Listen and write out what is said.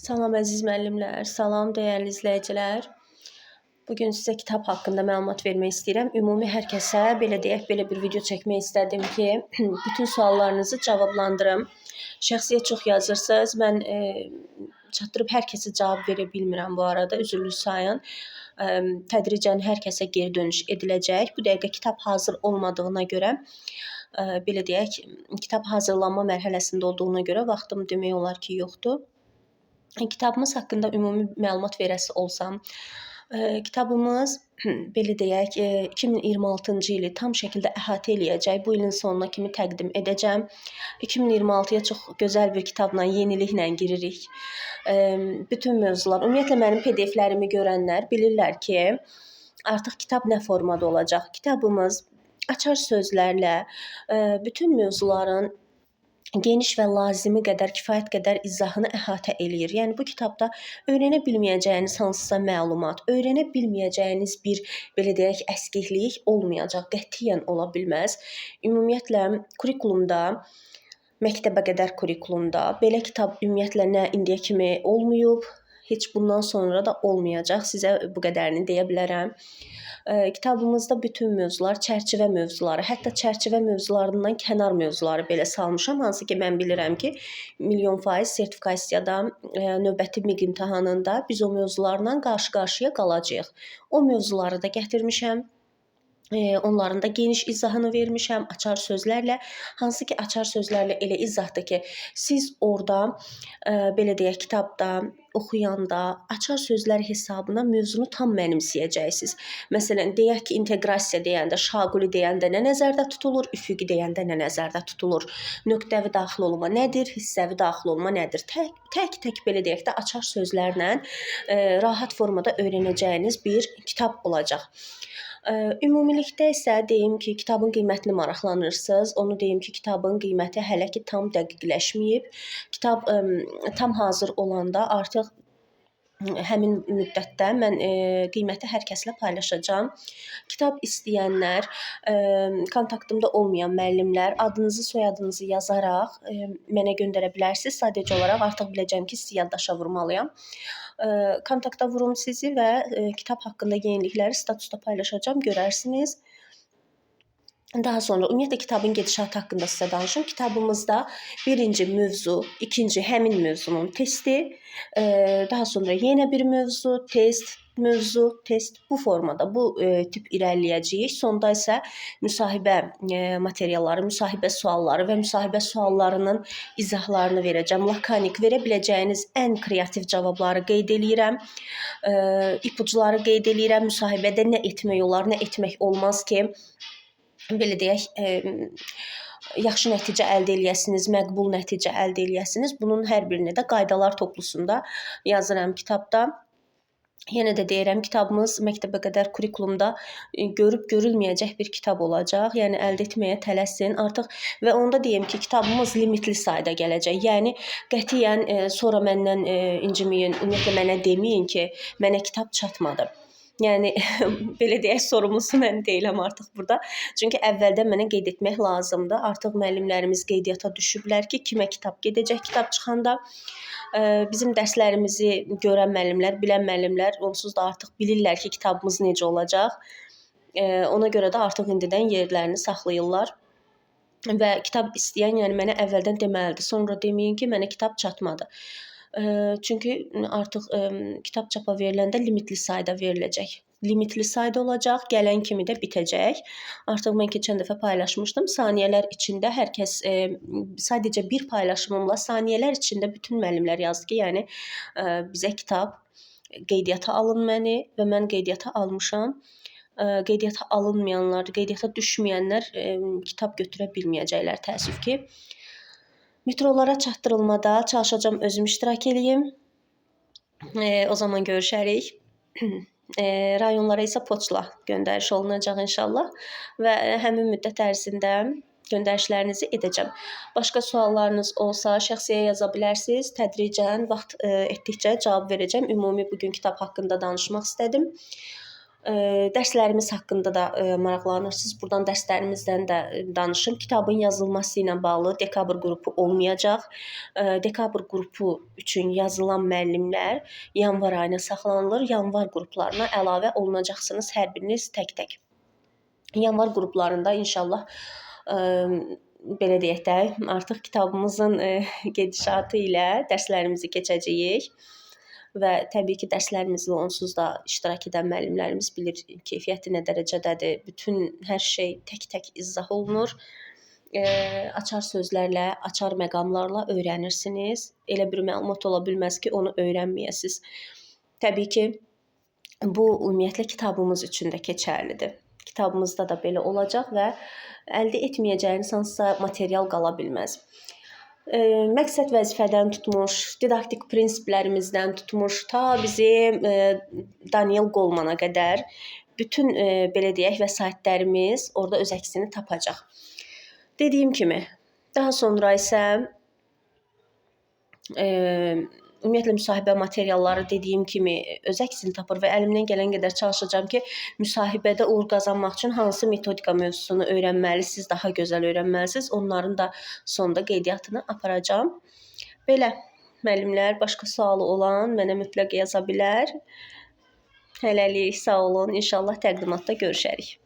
Salam əziz müəllimlər, salam dəyərli izləyicilər. Bu gün sizə kitab haqqında məlumat vermək istəyirəm. Ümumi hər kəsə belə deyək, belə bir video çəkmək istədim ki, bütün suallarınızı cavablandırım. Şəxsiyyət çox yazırsınız. Mən çatdırıb hər kəsə cavab verə bilmirəm bu arada, üzrlü sayın. Tədricən hər kəsə geri dönüş ediləcək. Bu dəqiqə kitab hazır olmadığına görə, belə deyək, kitab hazırlanma mərhələsində olduğuna görə vaxtım demək olar ki, yoxdur. Kitabımız haqqında ümumi məlumat verəsi olsam, kitabımız belə deyək, 2026-cı ili tam şəkildə əhatə eləyəcək. Bu ilin sonuna kimi təqdim edəcəm. 2026-ya çox gözəl bir kitabla, yeniliklə giririk. Bütün mövzular, ümumiyyətlə mənim PDF-lərimi görənlər bilirlər ki, artıq kitab nə formada olacaq. Kitabımız açar sözlərlə bütün mövzuların geniş və lazımi qədər, kifayət qədər izahını əhatə eləyir. Yəni bu kitabda öyrənə bilməyəcəyiniz hansısa məlumat, öyrənə bilməyəcəyiniz bir belə deyək, əskiklik olmayacaq, qətiyyən ola bilməz. Ümumiyyətlə kurikulumda, məktəbə qədər kurikulumda belə kitab ümumiyyətlə nə indiyə kimi olmayıb, heç bundan sonra da olmayacaq. Sizə bu qədərini deyə bilərəm. Kitabımızda bütün mövzular, çərçivə mövzuları, hətta çərçivə mövzularından kənar mövzuları belə salmışam, hansı ki mən bilirəm ki, 1.000.000% sertifikasiyada növbəti MİQ imtahanında biz o mövzularla qarşı-qarşıya qalacağıq. O mövzuları da gətirmişəm. Onların da geniş izahını vermişəm açar sözlərlə. Hansı ki açar sözlərlə elə izahdır ki, siz orada belə deyək, kitabda oxuyanda açar sözlər hesabına mövzunu tam mənimsəyəcəksiniz. Məsələn, deyək ki, inteqrasiya deyəndə, şaquli deyəndə nə nəzərdə tutulur, üfüqi deyəndə nə nəzərdə tutulur, nöqtəvi daxil olma nədir, hissəvi daxil olma nədir? Tək-tək belə deyək də açar sözlərlə rahat formada öyrənəcəyiniz bir kitab olacaq. Ümumilikdə isə deyim ki, kitabın qiymətini maraqlanırsınız. Onu deyim ki, kitabın qiyməti hələ ki tam dəqiqləşməyib. Kitab tam hazır olanda artıq həmin müddətdə mən qiyməti hər kəslə paylaşacağam. Kitab istəyənlər, kontaktımda olmayan müəllimlər adınızı, soyadınızı yazaraq mənə göndərə bilərsiniz. Sadəcə olaraq artıq biləcəm ki, sizi yaddaşa vurmalıyam. Kontakta vurum sizi və kitab haqqında yenilikləri statusda paylaşacağam, görərsiniz. Daha sonra ümumiyyətlə kitabın gedişatı haqqında sizə danışım. Kitabımızda birinci mövzu, ikinci həmin mövzunun testi, daha sonra yenə bir mövzu, test, mövzu, test bu formada, bu tip irəliləyəcəyik. Sonda isə müsahibə materialları, müsahibə sualları və müsahibə suallarının izahlarını verəcəm. Lakanik verə biləcəyiniz ən kreativ cavabları qeyd eləyirəm. İpucuları qeyd eləyirəm. Müsahibədə nə etmək olar, nə etmək olmaz ki, belə deyək, yaxşı nəticə əldə eləyəsiniz, məqbul nəticə əldə eləyəsiniz. Bunun hər birini də qaydalar toplusunda yazıram kitabda. Yenə də deyirəm, kitabımız məktəbə qədər kurikulumda görüb görülməyəcək bir kitab olacaq. Yəni əldə etməyə tələsin artıq və onda deyim ki, kitabımız limitli sayda gələcək. Yəni qətiyyən sonra məndən inciməyin, ümumiyyətlə mənə deməyin ki, mənə kitab çatmadı. Yəni belə deyək, sorumlusu mən deyiləm artıq burada. Çünki əvvəldən mənə qeyd etmək lazımdır. Artıq müəllimlərimiz qeydiyyata düşüblər ki, kimə kitab gedəcək kitab çıxanda. Bizim dərslərimizi görən müəllimlər, bilən müəllimlər onsuz da artıq bilirlər ki, kitabımız necə olacaq. Ona görə də artıq indidən yerlərini saxlayırlar. Və kitab istəyən, yəni mənə əvvəldən deməlidir. Sonra deməyin ki, mənə kitab çatmadı. Çünki artıq kitab çapa veriləndə limitli sayda veriləcək. Limitli sayda olacaq, gələn kimi də bitəcək. Artıq mən keçən dəfə paylaşmışdım. Saniyələr içində hər kəs sadəcə bir paylaşımımla saniyələr içində bütün müəllimlər yazdı ki, yəni bizə kitab qeydiyyata alın məni və mən qeydiyyata almışam. Qeydiyyata alınmayanlar, qeydiyyata düşməyənlər kitab götürə bilməyəcəklər təəssüf ki. Metrolara çatdırılmada çalışacağam özüm iştirak eləyim. O zaman görüşərik. Rayonlara isə poçtla göndəriş olunacaq inşallah və həmin müddət ərzində göndərişlərinizi edəcəm. Başqa suallarınız olsa şəxsiyə yaza bilərsiniz. Tədricən vaxt etdikcə cavab verəcəm. Ümumi bugün kitab haqqında danışmaq istədim. Dərslərimiz haqqında da maraqlanırsınız. Buradan dərslərimizdən də danışım. Kitabın yazılması ilə bağlı dekabr qrupu olmayacaq. Dekabr qrupu üçün yazılan müəllimlər yanvar ayına saxlanılır. Yanvar qruplarına əlavə olunacaqsınız hər biriniz tək-tək. Yanvar qruplarında inşallah belə deyək də, artıq kitabımızın gedişatı ilə dərslərimizi keçəcəyik. Və təbii ki, dərslərimizdə onsuz da iştirak edən müəllimlərimiz bilir keyfiyyəti nə dərəcədədir. Bütün hər şey tək-tək izah olunur. Açar sözlərlə, açar məqamlarla öyrənirsiniz. Elə bir məlumat ola bilməz ki, onu öyrənməyəsiniz. Təbii ki, bu ümumiyyətlə kitabımız üçün də keçərlidir. Kitabımızda da belə olacaq və əldə etməyəcəyiniz hansısa material qala bilməz. Məqsəd vəzifədən tutmuş, didaktik prinsiplərimizdən tutmuş, ta bizim Daniel Goleman-a qədər bütün belə deyək vəsaitlərimiz orada öz əksini tapacaq. Dediyim kimi, daha sonra isə ümumiyyətlə müsahibə materialları dediyim kimi öz əksini tapır və əlimdən gələn qədər çalışacağam ki, müsahibədə uğur qazanmaq üçün hansı metodika mövzusunu öyrənməlisiniz, daha gözəl öyrənməlisiniz, onların da sonda qeydiyyatını aparacağam. Belə müəllimlər, başqa sualı olan mənə mütləq yaza bilər. Hələlik sağ olun. İnşallah təqdimatda görüşərik.